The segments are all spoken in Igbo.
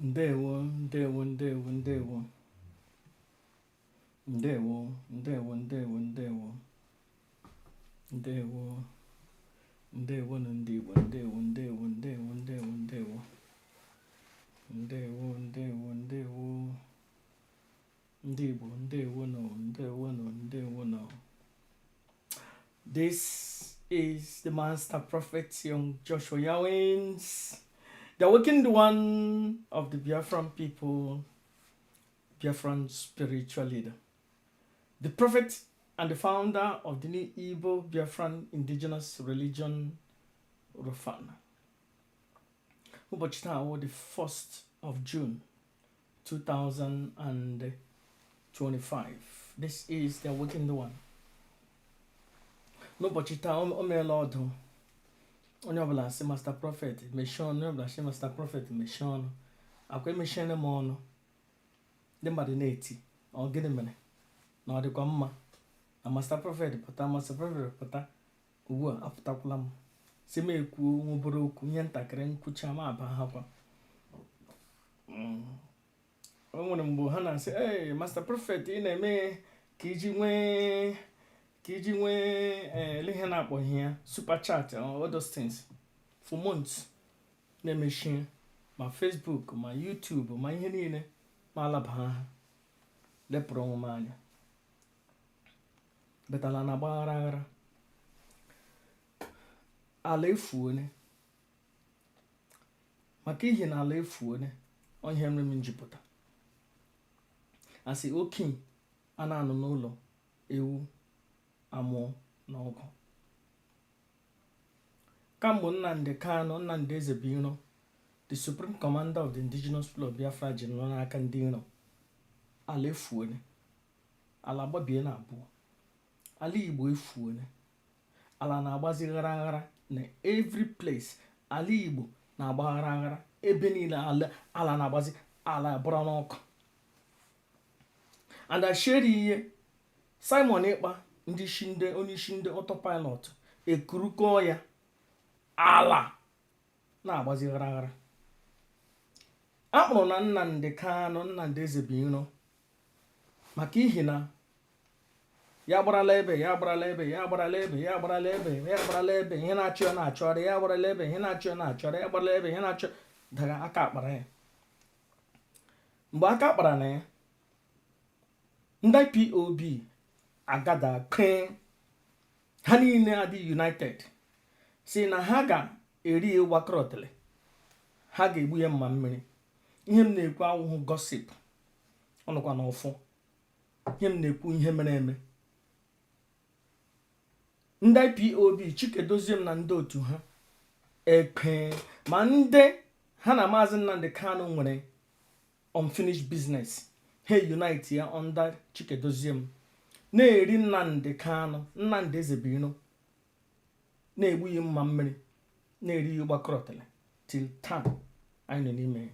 Ndewo, ndewo, ndewo, ndewo, ndewo, ndewo, ndewo, ndewo, ndewo, ndewo nụ ndị Igbo, ndewo, ndewo, ndewo, ndewo, ndewo, ndewo, ndewo, ndewo, ndị Igbo, ndewo nụ, ndewo nụ, ndewo nụ. This is the Master Prophet Young Joshua Yawins, the awakened one of the Biafran people, Biafran spiritual leader, the prophet and the founder of the new Igbo Biafran indigenous religion, Rufana. Ụbọchị taa wụ the 1st of June 2025. This is the awakened one. N'ụbọchị taa, o meela ọdụ onye ọbụla sị Master Prophet mechie ọnụ, onye ọbụla sị Master Prophet mechie ọnụ. Akwa emechiene m ọnụ, ndị mmadụ na-eti, ọ gịnị mere na ọ dịkwa mma na Master Prophet pụta, Master Prophet pụta. Ugbu a apụtakwala m, si m ekwuo nwa obere okwu, ihe ntakịrị nkwucha ma aba ha kwa. O nwere mgbe ha na-asị, "Ee, Master Prophet, ị na-eme ka iji nwee ele ihe na-akpọ ihe ya, super chat or all those things." For months na-emechi ma Facebook ma YouTube ma ihe niile, ma alaba ha, lepụrụ onwe m anya betala na agbaghara aghara. Ala efuone, maka ihi na ala efuone. Ọ ihe mere m njipụta asị okenye a na-anọ n'ụlọ ewu amụọ n'ọgụ. Kamgbe Nnamdi Kanu, Nnamdi Ezebiro, the supreme commander of the Indigenous People of Biafra, ji nọ n'aka ndị iro, ala efuone, ala agbabie na abụọ, ala Igbo efuone, ala na-agbazi ghara aghara na every place. Ala Igbo na-agba aghara aghara ebe niile. Ala na-agbazi, ala bụrụ n'ọkụ. And asheri ihe Simon Ekpa, ndị isi, ndị onye isi, ndị autopilot ekurukọ ya, ala na-agbazi ghara aghara. Akpụrụ na Nnamdi Kanu, Nnamdi Ezebiro, maka ihi na ya gbarala ebe, ya gbarala ebe, ya gbarala ebe, ya gbarala ebe, ya gbarala ebe, ihe na-achọ ya na-achọrọ ya, gbarala ebe, ihe na-achọ ya na-achọrọ ya, gbarala ebe, ihe na-achọ daga aka akpara ya. Mgbe aka kpara na ya, ndị IPOB agada kpee ha niile adị united, si na ha ga-eri ịgbakọrọtịrị, ha ga-egbu ya mma mmiri. Ihe m na-ekwu awụhụ gossip, ọ nọkwa n'ụfụ. Ihe m na-ekwu, ihe mere eme. Ndị IPOB, Chikedozie m na ndị otu ha ekpe, ma ndị ha na Maazị Nnamdi Kanu nwere unfinished business, ha unite ya under Chikedozie m, na-eri Nnamdi Kanu, Nnamdi Ezebiro, na-egbu ya mma mmiri, na-eri ya ụgbakọrọtịrị till taa anyị nọ n'ime ya.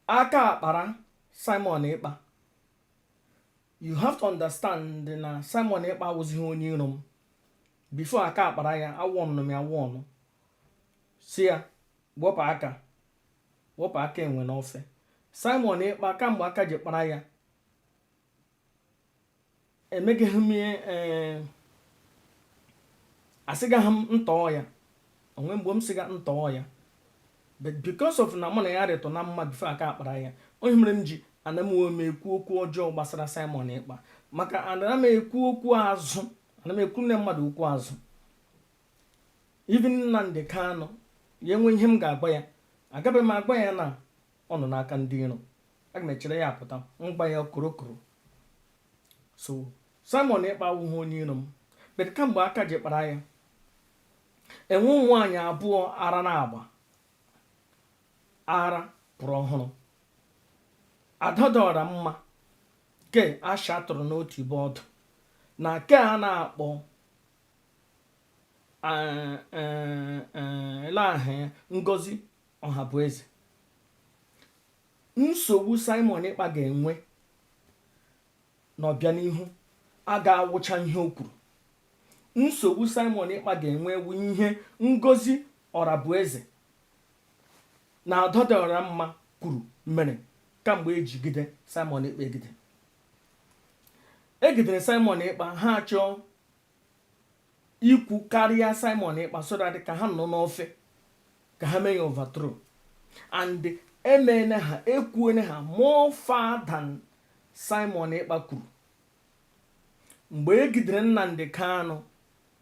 Aka akpara Simon Ekpa. You have to understand na Simon Ekpa awụzighị onye iro m. Before aka akpara ya, awọnụ m ya, wọnụ si ya wepụ aka, wepụ aka enwe n'ofe. Simon Ekpa, kamgbe aka ji kpara ya, emeghị m ee, asịgaghị m ntọọ ya onwe mgbe m sịga ntọọ ya, but because of na mụ na ya rịtụ na mma before aka akpara ya, onye mere m ji ana m m ekwu okwu ọjọọ gbasara Simon Ekpa, maka ana m ekwu okwu azụ, ana m ekwu nne mmadụ okwu azụ. Even Nnamdi Kanu ya enwe ihe m ga-agba ya, agabeghị m agba ya na ọ nọ n'aka ndị iro. Aga m echere ya apụta mgba ya korokoro. So Simon Ekpa awụghị onye iro m, but kamgbe aka ji kpara ya, enwe ụmụ nwaanyị abụọ ara na-agba ara pụrụ ọhụrụ, ada dọrọ mma ke asha tụrụ n'otu ibe ọdụ na ke a na-akpọ ele aha ya, Ngozi Ọhabụeze. Nsogbu Simon Ekpa ga-enwe n'ọbịanihu a ga-awụcha ihe o kwuru. Nsogbu Simon Ekpa ga-enwe wu ihe Ngozi Ọrabueze Na Adadịọra Mma kwuru mere kamgbe ejigide Simon Ekpa, egide egidere Simon Ekpa, ha chọọ ikwu karịa Simon Ekpa so that ka ha nọ n'ofe ka ha mee ya overthrow, and emene ha, ekwuene ha more far than Simon Ekpa kwuru. Mgbe egidere Nnamdi Kanu,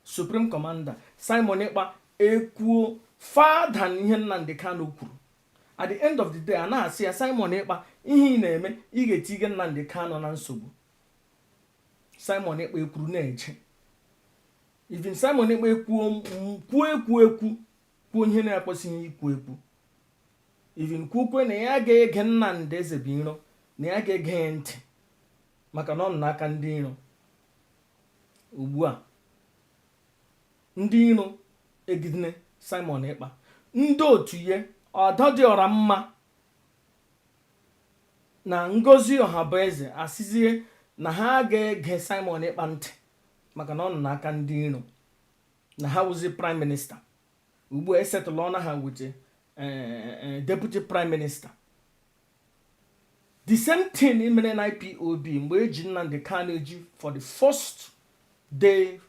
Supreme Commander, Simon Ekpa ekwuo far than ihe Nnamdi Kanu kwuru. At the end of the day, a na-asị ya, "Simon Ekpa, ihe ị na-eme, ị ga-etige Nnamdi Kanu na nsogbu." Simon Ekpa ekwuru na-eje. Even Simon Ekpa ekwuo, kwuo, ekwu ekwu, kwuo ihe na-ekwesịghị ikwu ekwu, even kwukwe na ya ga-ege Nnamdi Ezebiro, na ya ga-ege ya ntị maka na ọ nọ n'aka ndị iro. Ugbu a ndị iro egidene Simon Ekpa, ndị otu ya, Adadịọra Mma na Ngozi Ọhabụeze, asịzie na ha ga-ege Simon Ekpa ntị maka na ọ nọ n'aka ndị iro, na ha wụzi prime minister. Ugbu a esetụla ọna ha with deputy prime minister. The same thing mere na IPOB mgbe eji Nnamdi Kanu eji for the first day,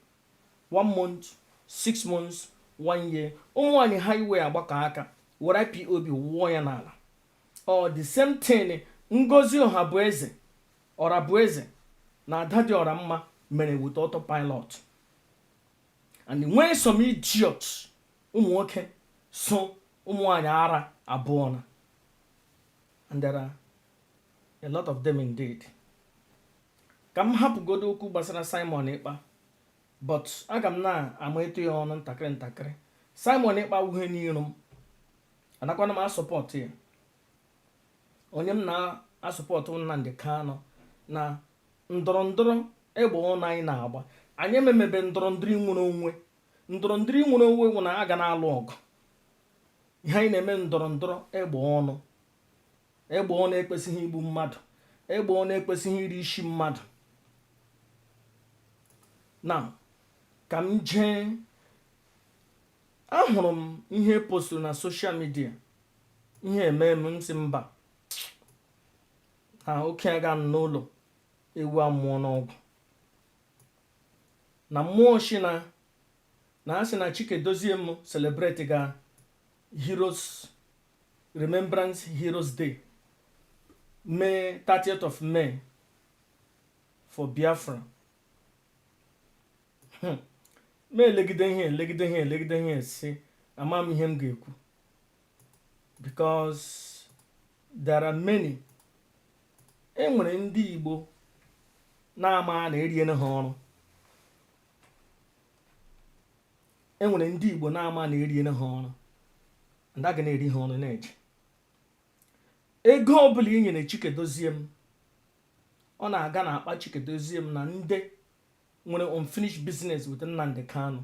one month, 6 months, one year, ụmụ nwanyị highway agbakọ aka were IPOB wụọ ya n'ala. Ọ the same thing Ngozi Ọhabụeze, Ọrabueze na Adadịọra Mma mere with autopilot, and nwee some idiots, ụmụ nwoke so ụmụ nwanyị ara abụọ na, and there are a lot of them indeed. Ka m hapụgodo okwu gbasara Simon Ekpa, but aga m na-ama eto ya ọnụ ntakịrị ntakịrị. Simon Ekpa wuhe n'iru m, anakwana m asupport ya. Onye m na-asupport, Nnamdi Kanu na ndọrọ ndọrọ egbe ọnụ anyị na-agba. Anyị ememebe ndọrọ ndọrọ nwere onwe. Ndọrọ ndọrọ nwere onwe nwụ na aga na-alụ ọgụ. Ihe anyị na-eme, ndọrọ ndọrọ egbe ọnụ. Egbe ọnụ ekwesịghị igbu mmadụ, egbe ọnụ ekwesịghị iri isi mmadụ. Na ka m jee, ahụrụ m ihe posturu na social media, ihe eme m nsị mba na oke aga n'ụlọ ewu amụọ n'ọgwụ na mmụọ shi na asị na Chike Dozie m celebrate ga Heroes Remembrance, Heroes Day, May 30th of May for Biafra. Ma elegide ihe, elegide ihe, elegide ihe, si ama m ihe m ga-ekwu, because there are many. E nwere ndị Igbo na-ama na eriene ha ọrụ. E nwere ndị Igbo na-ama na eriene ha ọrụ, ndị a ga na-eri ha ọrụ na-eje. Ego ọbụla i nyere Chikedozie m, ọ na-aga n'akpa Chikedozie m na ndị nwere unfinished business with Nnamdi Kanu,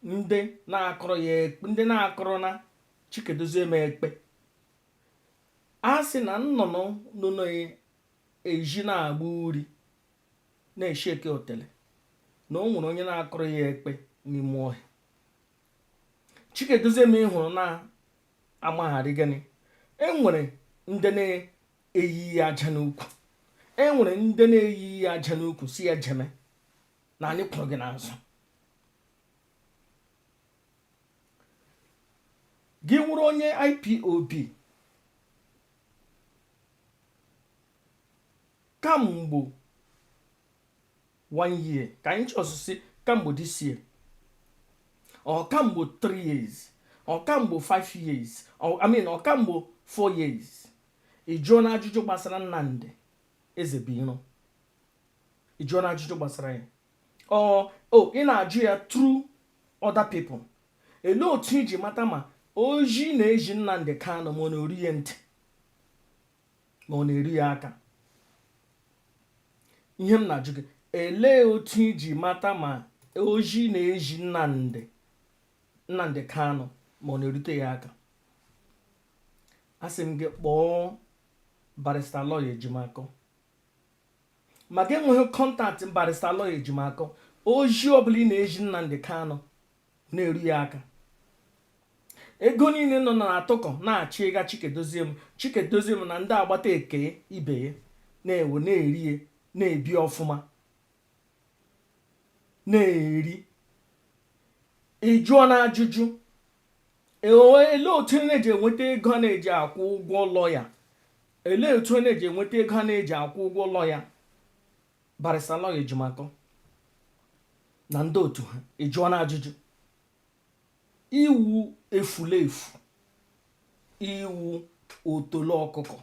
ndị na-akọrọ ya ekpe, ndị na-akọrọ na Chikedozie m ekpe. A sị na nnụnụ nọ na-eji na-agba uri na-eshi eke otele, na o nwere onye na-akọrọ ya ekpe n'ime ọhịa. Chikedozie m hụrụ na-amagharị gịnị? E nwere ndị na-eyi ya aja n'ukwu, e nwere ndị na-eyi ya aja n'ukwu, si ya jeme na anyị kwụrụ gị n'azụ. Gị wụrụ onye IPOB kamgbe one year, ka anyị chọsịsị kamgbe this year or kamgbe 3 years or kamgbe 5 years or, I mean, or kamgbe 4 years, ị jụọ na ajụjụ gbasara Nnamdi Ezebiro, ị jụọ na ajụjụ gbasara ya, or o ị na-ajụ ya through other people, elee otu iji mata ma oji na-eji Nnamdi Kanu, ma ọ na-eri ya ntị, ma ọ na-eri ya aka? Ihe m na-ajụ gị, elee otu iji mata ma oji na-eji Nnamdi Kanu, ma ọ na-erute ya aka? Asị m gị kpọọ Barrister Aloy Ejimakor. Maka enweghị contact Barrister Aloy Ejimakor, oji ọbụla ị na-eji Nnamdi Kanu na-eru ya aka. Ego niile nọ na atụkọ na-achị ịga Chikedozie m, Chikedozie m na ndị agbata eke ibe ya na-ewe na-eri, na-ebi ọfụma, na-eri. Ị jụọ na ajụjụ, elee otu na-eji enweta ego a na-eji akwụ ụgwọ lọya? Elee otu a na-eji enweta ego a na-eji akwụ ụgwọ lọya, Barrister Aloy Ejimakor na ndị otu ha? Ị jụọ na ajụjụ. Iwu efulefu, iwu otolo ọkụkọ.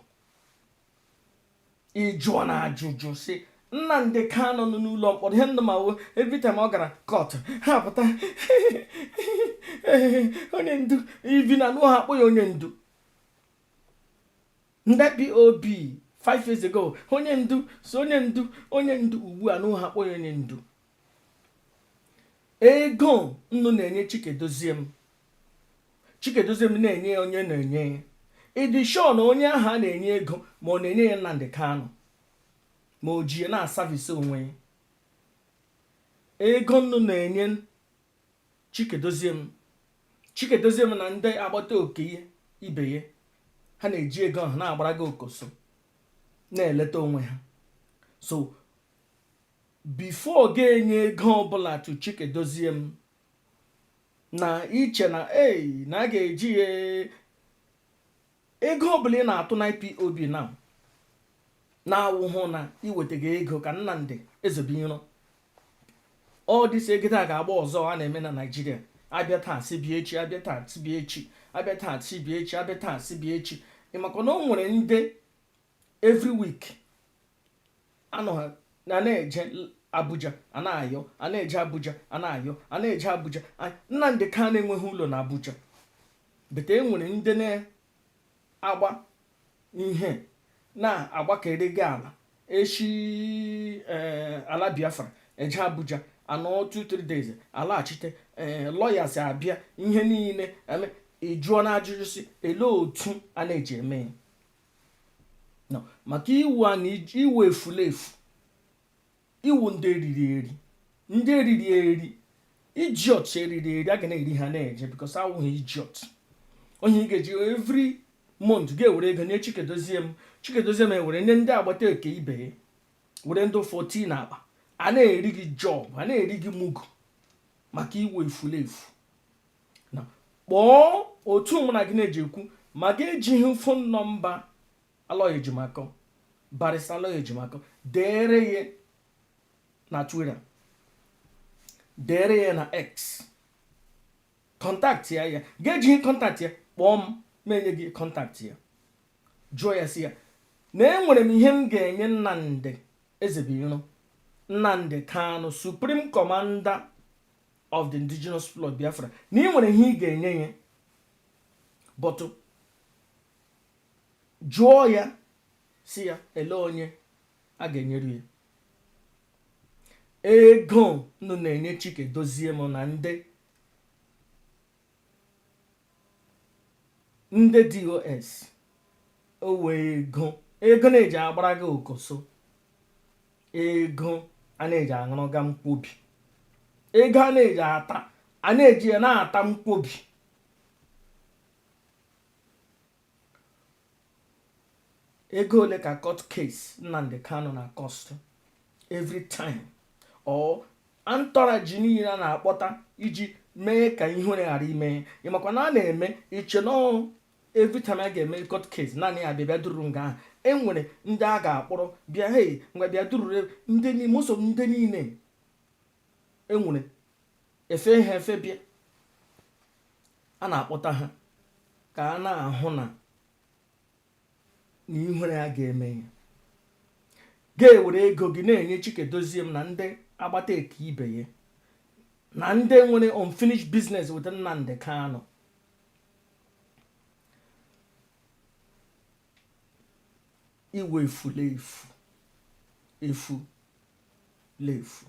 Ị jụọ na ajụjụ si Nnamdi Kanu nọ n'ụlọ mkpọrọ, ihe ndị ma every time ọ gara court, ha pụta, onye ndu ivi na anụ ha akpọ ya onye ndu. Ndị IPOB 5 years ago, onye ndu so onye ndu, onye ndu. Ugbu a anụ ha akpọ ya onye ndu. Ego nnu na-enye Chikedozie m, Chikedozie m na-enye ya onye na-enye ya. Ịdị sure na onye ahụ a na-enye ego, ma ọ na-enye ya Nnamdi Kanu, ma o ji ya na-a service onwe ya? Ego nnu na-enye Chikedozie m, Chikedozie m na ndị agbata oke ya ibe ya, ha na-eji ego ahụ na-agbara gị okoso, na-eleta onwe ha. So before ga-enye ego ọbụla to Chikedozie m na iche na ei na a ga-eji ya, ego ọbụla ị na-atụ na IPOB na na-awụhụ na iweta gị ego ka Nnamdi Ezebiro ọ dịsị ego taa ga-agba ọzọ a na-eme na Naịjirịa. Abịa taa si bịa echi, abịa taa si bịa echi, abịa taa si bịa echi, abịa taa si bịa echi. Ị makwa na o nwere ndị every week anọ ha na na-eje Abuja, a na-ayọ, a na-eje Abuja, a na-ayọ, a na-eje Abuja. Nnamdi Kanu enweghị ụlọ na Abuja, bete e nwere ndị na-agba ihe na-agbakere gị ala echi ala Biafra, eje Abuja, anọ 2-3 days, alaghachite. Ee, lawyers abịa, ihe niile eme. Ị jụọ na ajụjụ si elee otu a na-eji eme ya? No, maka iwu a na iwu efulefu, iwu ndị eriri eri, ndị eriri eri, idiot eriri eri, a ga na-eri ha na-eje because awụghị idiot. Onye ị ga-eji every month ga-ewere ego nye Chikedozie m, Chikedozie m ewere nye ndị agbata oke ibe ya, were ndị 14 na akpa, a na-eri gị job, a na-eri gị mugu maka iwu efulefu. Na kpọọ otu mụ na gị na-eji ekwu ma gị ejighị phone number Aloy Ejimakor, Barrister Aloy Ejimakor, dere ya na Twitter, dere ya na X, contact ya. Ya ga-ejighị contact ya, kpọọ m, ma enye gị contact ya. Jụọ ya, si ya na enwere m ihe m ga-enye Nnamdi Ezebiro, Nnamdi Kanu, Supreme Commander of the Indigenous People of Biafra, na ị nwere ihe ị ga-enye ya. But jụọ ya, si ya ele onye a ga-enyere ya ego nnu na-enye Chike Dozie m na ndị DOS o wee ego, ego na-eji agbara gị okoso, ego a na-eji aṅụrụga nkwobi, ego a na-eji ata, a na-eji ya na-ata nkwobi. Ego ole ka court case Nnamdi Kanu na cost every time, or entourage niile a na-akpọta iji mee ka ihere ghara ime? Ị makwa na a na-eme iche na every time a ga-eme court case, naanị ya bịa dururu nga ahụ. E nwere ndị a ga-akpọrọ bịa, hei, ngwa bịa dururu ndị most of ndị niile enwere efe ha efe bịa, a na-akpọta ha ka a na-ahụ na ihere a ga-eme ya. Ga-ewere ego gị na-enye Chike Dozie m na ndị agbata eke ibe ya na ndị nwere unfinished business with Nnamdi Kanu. Iwe efulefu, efu lefu,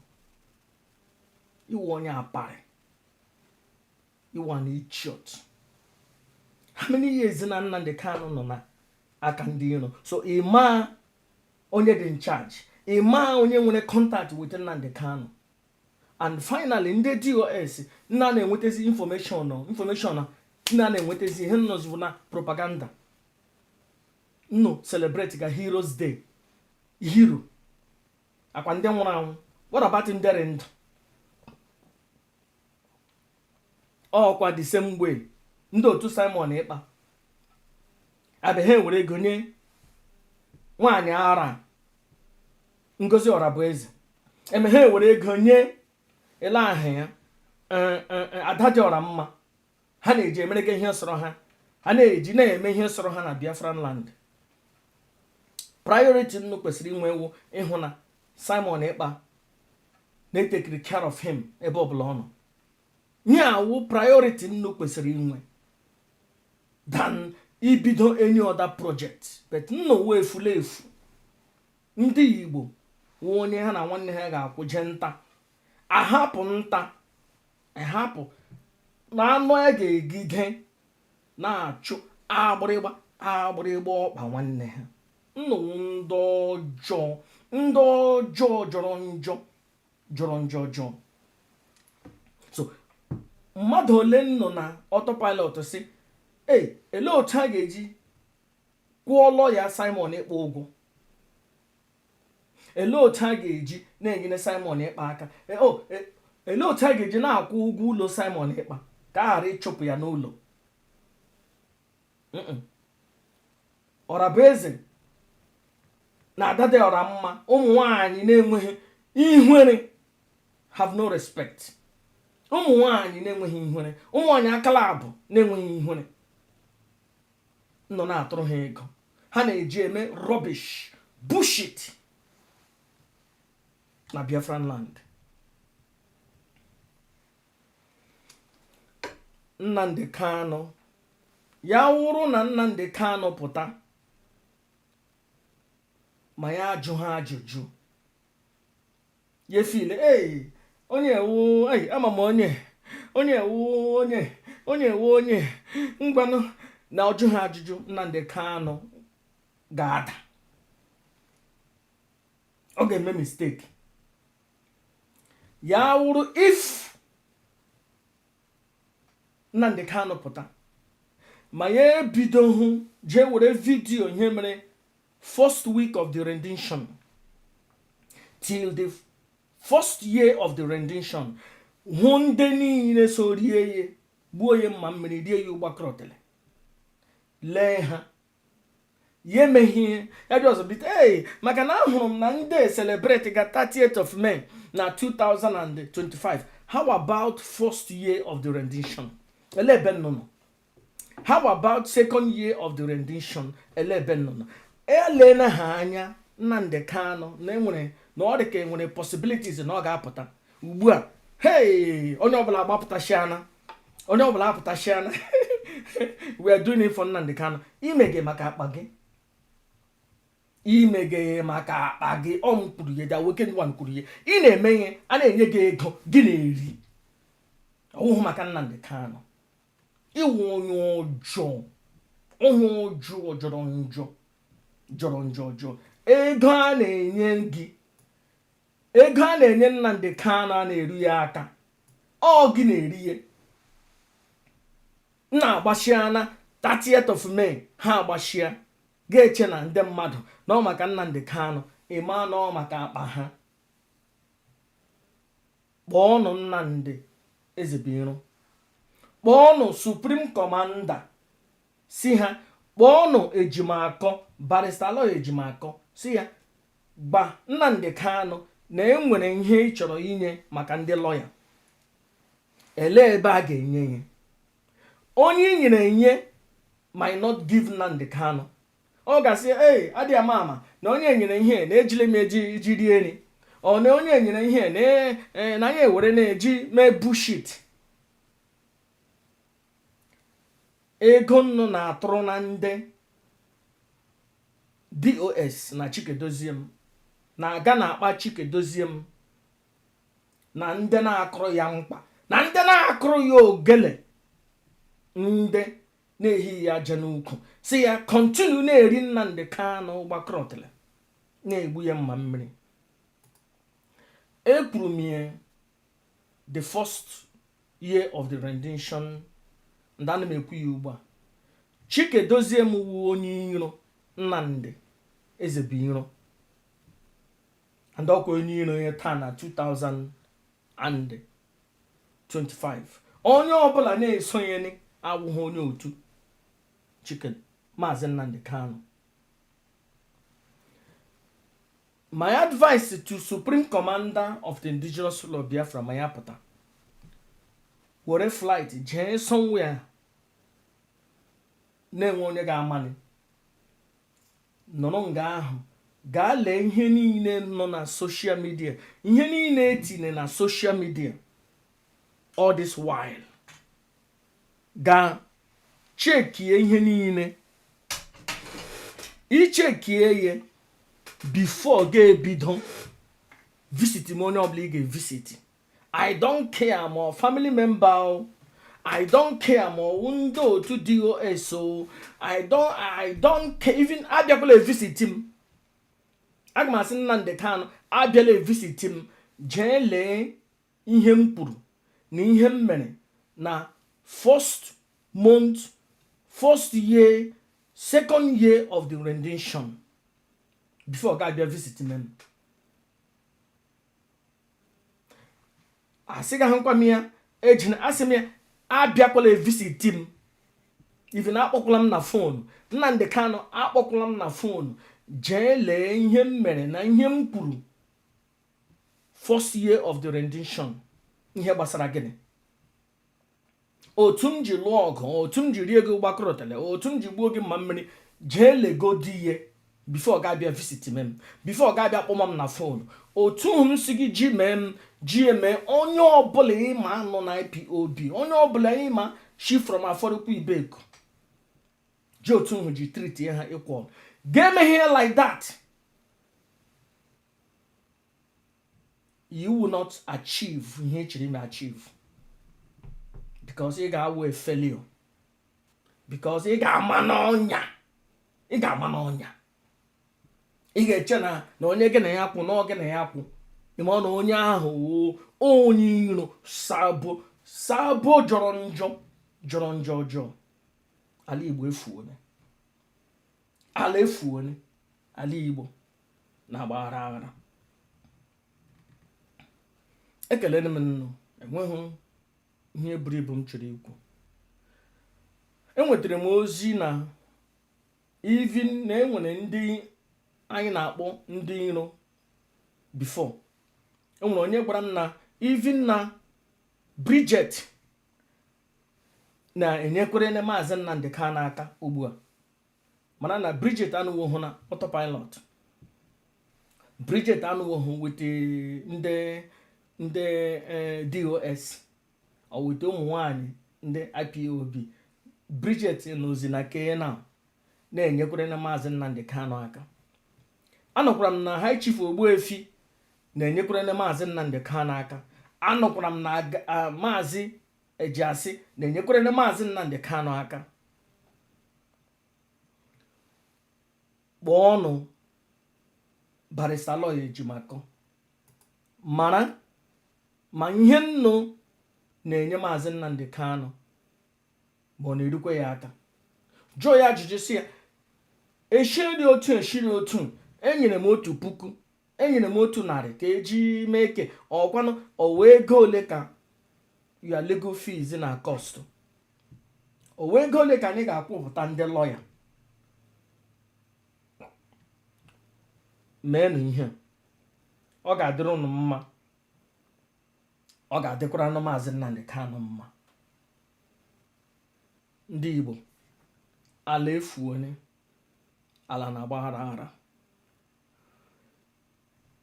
iwe onye aparị, iwe an idiot. How many years na Nnamdi Kanu nọ na aka ndị iro? So ịma onye dị in charge, ịma onye nwere contact with Nnamdi Kanu. And finally, ndị DOS nna na-enwetazi information Nna na-enwetazi ihe nnọzụ na propaganda. Nnụ celebrate ga Heroes Day, hero akwa ndị nwụrụ anwụ. What about ndị rị ndụ? Ọkwa the same way ndị otu Simon Ekpa abịa, ha were ego nye nwaanyị ara Ngozi Orabueze, eme ha were ego nye ele aha ya, Ada dị ọra mma. Ha na-eji emerega ihe sọrọ ha, ha na-eji na-eme ihe sọrọ ha na Biafran land. Priority nnu kwesịrị inwe ewu ịhụ na Simon Ekpa na-etekiri care of him ebe ọbụla ọ nọ. Nye awụ priority nnu kwesịrị inwe than ibido any other project. But nnọwa efula efu ndị Igbo wụ onye ha na nwanne ha ga-akwụ jee nta, ahapụ nta, ahapụ na anụ a ga-egide na-achụ agbịrịgba agbịrịgba ọkpa nwanne ha. Nnụnụ ndị ọjọọ, ndị ọjọọ, jọrọ njọ, jọrọ njọ ọjọọ. So mmadụ ole nọ na autopilot si ei, elee otu a ga-eji kwụọ lọya Simon Ekpa ụgwọ? Elee otu a ga-eji na-enyere Simon Ekpa aka? Elee otu a ga-eji na-akwụ ụgwọ ụlọ Simon Ekpa ka a ghara ịchụpụ ya n'ụlọ? Ọrabueze na Adade ọra mma, ụmụ nwanyị na-enweghị ihere, have no respect. Ụmụ nwanyị na-enweghị ihere, ụmụ nwanyị akala abụ na-enweghị ihere nọ na-atụrụ ha ego ha na-eji eme rubbish, bullshit na Biafran land. Nnamdi Kanu, ya wụrụ na Nnamdi Kanu pụta ma ya ajụ ha ajụjụ, ya efile ei, onye ewu ei, ama m onye, onye ewu, onye, onye ewu, onye ngwanụ na ọjụ ha ajụjụ, Nnamdi Kanu ga-ada, ọ ga-eme mistake. Ya wụrụ if Nnamdi Kanu pụta ma ya ebido hụ jee were video ihe mere first week of the rendition till the first year of the rendition, hụ ndị niile so rie ya, gbuo ya mma mmiri, rie ya ụgbakọrọtele, lee ha, ya emeghị ihe ya dị ọzọ bite ee, maka na ahụrụ m na ndị celebrate ga 30th of May na 2025. How about first year of the rendition? Ele ebe nnụnụ? How about second year of the rendition? Ele ebe nnụnụ? Elena ha anya Nnamdi Kanu na enwere na ọ dị ka enwere possibilities na ọ ga-apụta ugbu a. Hey, onye ọbụla agbapụtashiana, onye ọbụla apụtashiana. We are doing it for Nnamdi Kanu. Imege maka akpa gị, imege maka akpa gị. Ọ m kwuru ya, the awakened one kwuru ya. Ị na-eme ihe a na-enye gị ego gị na-eri, ọwụhụ maka Nnamdi Kanu. Ịwụ onye ọjọọ, onye ọjọọ, jọrọ njọ, jọrọ njọ ọjọọ. Ego a na-enye gị, ego a na-enye Nnamdi Kanu a na-eru ya aka, ọ gị na-eri ya. Nna agbashiana 30th of May, ha agbashia, ga-eche na ndị mmadụ na ọ maka Nnamdi Kanu. Ịma na ọ maka akpa ha. Kpọọnụ Nnamdi Ezebiro, kpọọnụ Supreme Commander, si ha kpọọnụ Ejimakọ, Barrister Aloy Ejimakọ, si ya gba Nnamdi Kanu na enwere ihe ị chọrọ inye maka ndị lọya. Elee ebe a ga-enye ya? Onye i nyere enye might not give Nnamdi Kanu. Ọ ga-asị ee, adịghị ama ama na onye nyere ihe na ejile m eji iji rie nri, ọ na onye nyere ihe na na anyị ewere na-eji mee bullshit. Ego nnụ na-atụrụ na ndị DOS na Chikedoziem na-aga na-akpa Chikedoziem na ndị na-akụrụ ya mkpa na ndị na-akụrụ ya ogele, ndị na-ehi ya aja n'ukwu, si ya continue na-eri Nnamdi Kanu gbakọrọtịrị, na-egbu ya mma mmiri. Ekwuru m ya the first year of the rendition. Ndị ana m ekwu ya ugbu a, Chike Edoziem wu onye iro Nnamdi Ezebiro, and ọkwa onye iro ya taa na 2025. Onye ọbụla na-esonyere awụghị onye otu Chike Maazị Nnamdi Kanu. My advice to Supreme Commander of the Indigenous People of Biafra, ma ya pụta were flight jee somewhere na-enwe onye ga-amali nọrọ nga ahụ, gaa lee ihe niile nọ na social media, ihe niile etinye na social media all this while. Gaa checkie ihe niile, icheckie ya before ga-ebido visit m. Onye ọbụla ị ga-evisit, I don't care ma ọ family member o, I don't care ma ọwụ ndị otu DOS o, I don't care. Even abịakwala evisit m. Aga m asị Nnamdi Kanu abịala evisit m. Jee lee ihe m kwuru na ihe m mere na first month, first year, second year of the rendition before ga-abịa visit m. Asịghị ahụkwa m ya ejina, asị m ya abịakwala evisit m. Even akpọkwala m na phone. Nnamdi Kanu, akpọkwala m na phone. Jee lee ihe m mere na ihe m kwuru first year of the rendition, ihe gbasara gịnị, otu m ji lụọ ọgụ, otu m ji rie ego gbakọrọtele, otu m ji gbuo gị mma mmiri. Jee legodi ihe before ga-abịa visit m, before ga-abịa kpọma m na phone. Otu m si gị ji mee m ji eme onye ọbụla ịma nọ na IPOB, onye ọbụla ịma shi from Afọrịkwa Ibeku, ji otu hụ ji treat ha equal. Ga-emeghe like that, you will not achieve ihe ị chọrọ ime achieve, because ị ga-awụ a failure, because ị ga-ama n'ọnya, ị ga-ama n'ọnya. Ị ga-eche na onye gị na ya kwụ na ọ gị na ya kwụ, ịma na onye ahụ wụ onye iro. Sabo, sabo jọrọ njọ, jọrọ njọ ọjọọ. Ala Igbo efuone, ala efuone, ala Igbo na-agba aghara aghara. Ekelere m nnụ. Enweghị ihe buru ibu m chọrọ ikwu. Enwetara m ozi na even na enwere ndị anyị na-akpọ ndị iro before. Enwere onye gwara m na even na Bridget na-enyekwere na Maazị Nnamdi Kanu aka ugbu a. Mana na Bridget anụwo hụ na autopilot, Bridget anụwo hụ with ndị DOS ọ wete ụmụ nwanyị ndị IPOB. Bridget nọzi na kena na-enyekwere na Maazị Nnamdi Kanu aka. Anụkwara m na High Chief Ogbuefi na-enyekwere na Maazị Nnamdi Kanu aka. Anụkwara m na Maazị Ejiasị na-enyekwere na Maazị Nnamdi Kanu aka. Kpọọnụ Barrister Lawyer Ejimakor mara ma ihe nnu na-enye Maazị Nnamdi Kanu, ma ọ na-erukwe ya aka. Jụọ ya ajụjụ, si ya eshiri otu, eshiri otu, enyere m 1000, enyere m 100 ka eji mee ke ọkwanụ owe ego ole ka ya legal fees na cost, owe ego ole ka anyị ga-akwụpụta ndị lọya. Meenụ ihe ọ ga-adịrị unu mma, ọ ga-adịkwara nụ Maazị Nnamdi Kanu mma. Ndị Igbo, ala efuone, ala na-agbaghara aghara.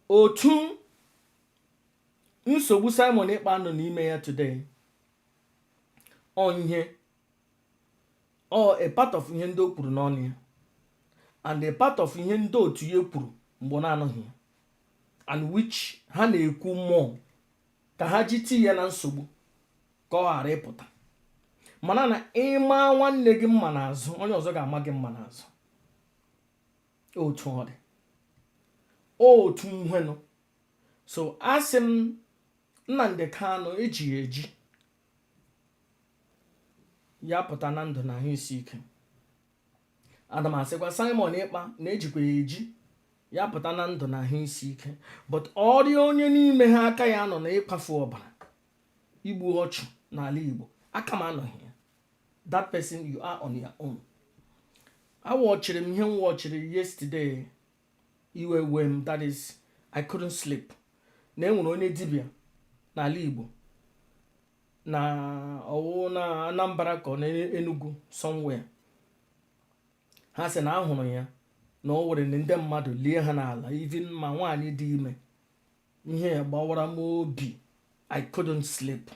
Otu nsogbu Simon Ekpa nọ n'ime ya today, ọ ihe ọ a part of ihe ndị o kwuru n'ọnụ ya and a part of ihe ndị otu ya kwuru mgbe ọ na-anọghị ya, and which ha na-ekwu mmụọ ka ha ji tii ya na nsogbu ka ọ ghara ịpụta. Mana na ịma nwanne gị mma n'azụ, onye ọzọ ga-ama gị mma n'azụ. Otu ọ dị, otu nhwenụ. So asị m Nnamdi Kanu eji eji Ya pụta na ndụ na ahụ isi ike. Ana m asịkwa Simon Ekpa na-ejikwa ya eji, ya pụta na ndụ na ahụ isi ike. But ọrịa onye n'ime ha aka ya nọ na ịkwafu ọbara, igbu ọchụ n'ala Igbo, aka m anọghị ya. That person, you are on your own. Awọchiri m ihe m wọchiri yesterday, iwe wee m. That is, I couldn't sleep. Na enwere onye dibịa n'ala Igbo, na ọwụ na Anambra ka ọ na Enugu somewhere, ha sị na ahụrụ ya na o were ndị mmadụ lie ha n'ala, even ma nwaanyị dị ime. Ihe ya gbawara m obi. I couldn't sleep.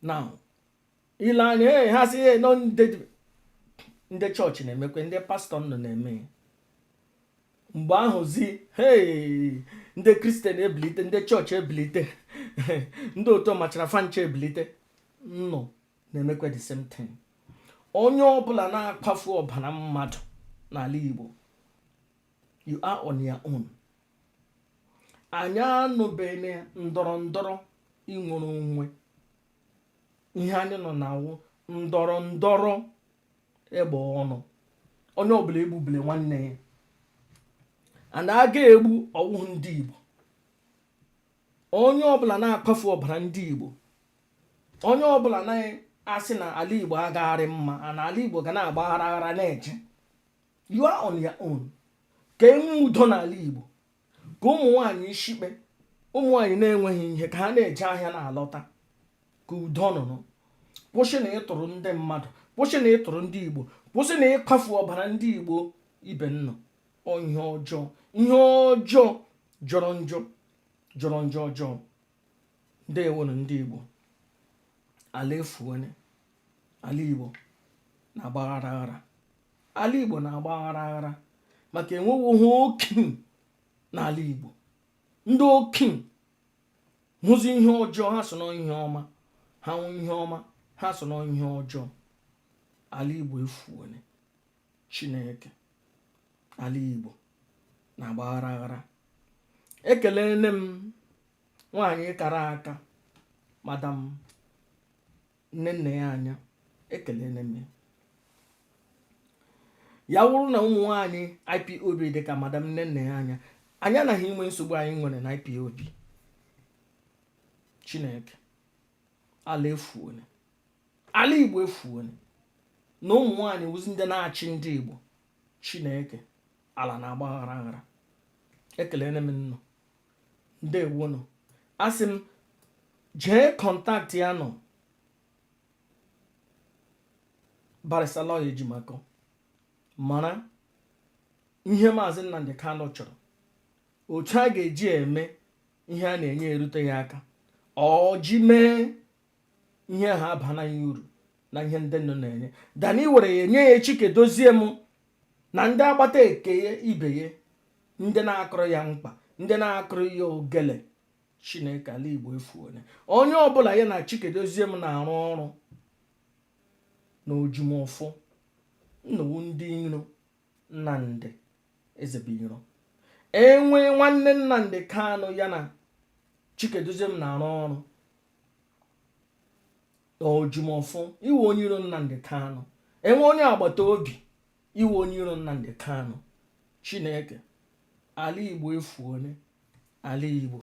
Now ile anya, ee, ha sị, ee, nọ ndị chọọchị na-emekwe, ndị pastọ nọ na-eme ya. Mgbe ahụzi, hey, ndị Christian ebilite, ndị chọọchị ebilite, ndị otu machara fancha ebilite, nnọ na-emekwe the same thing. Onye ọbụla na-akpafu ọbara mmadụ n'ala Igbo, you are on your own. Anyị anụbeghị ndọrọ ndọrọ inwere onwe. Ihe anyị nọ na-awụ ndọrọ ndọrọ egbe ọnụ. Onye ọbụla egbubile nwanne ya and a ga-egbu ọwụhụ ndị Igbo. Onye ọbụla na-akpafu ọbara ndị Igbo, onye ọbụla na-asị na ala Igbo agagharị mma, na ala Igbo ga na-agba aghara aghara na-eje, you are on your own. Ka enwe udo n'ala Igbo, ka ụmụ nwanyị ishikpe, ụmụ nwanyị na-enweghị ihe, ka ha na-eje ahịa na-alọta, ka udo nọrọ. Kwụsị na ịtụrụ ndị mmadụ, kwụsị na ịtụrụ ndị Igbo, kwụsị na ịkwafu ọbara ndị Igbo ibe nnọ. Ọ ihe ọjọọ, ihe ọjọọ jọrọ njọ, jọrọ njọ ọjọọ. Ndewonu ndị Igbo. Ala efuone, ala Igbo na-agba aghara aghara, ala Igbo na-agba aghara aghara maka enweghị okenye n'ala Igbo. Ndị okenye hụzi ihe ọjọọ, ha so na ihe ọma. Ha hụ ihe ọma, ha so na ihe ọjọọ. Ala Igbo efuone. Chineke, ala Igbo na-agba aghara aghara. Ekelene m nwaanyị kara aka, Madam nne nna ya anya. Ekelene m ya. Ya wụrụ na ụmụ nwaanyị IPOB dị ka Madam nne nna ya anya, anyị anaghị inwe nsogbu anyị nwere na IPOB. Chineke, ala efuone, ala Igbo efuone na ụmụ nwaanyị wụzi ndị na-achị ndị Igbo. Chineke, ala na-agba aghara aghara. Ekelene m nnụ, ndewonụ. Asị m jee contact ya nọ Barrister Lawyer Ejimakor, mara ihe Maazị Nnamdi Kanu chọrọ, otu a ga-eji eme ihe a na-enye erute ya aka, ọ ji mee ihe ha abana ya uru na ihe ndị nọ na-enye dani were ya nye ya. Chike dozie m na ndị agbata eke ya ibe ya, ndị na-akụrụ ya mkpa, ndị na-akụrụ ya ogele. Chineke, ala Igbo efuone. Onye ọbụla ya na Chike dozie m na-arụ ọrụ na ojumọfọ nnọwu, ndị iro Nnamdi Ezebiro, enwe nwanne Nnamdi Kanu ya na Chikedozie m na-arụ ọrụ ojumọfọ, iwe onye iro Nnamdi Kanu. Enwe onye agbata obi, iwe onye iro Nnamdi Kanu. Chineke, ala Igbo efuone, ala Igbo.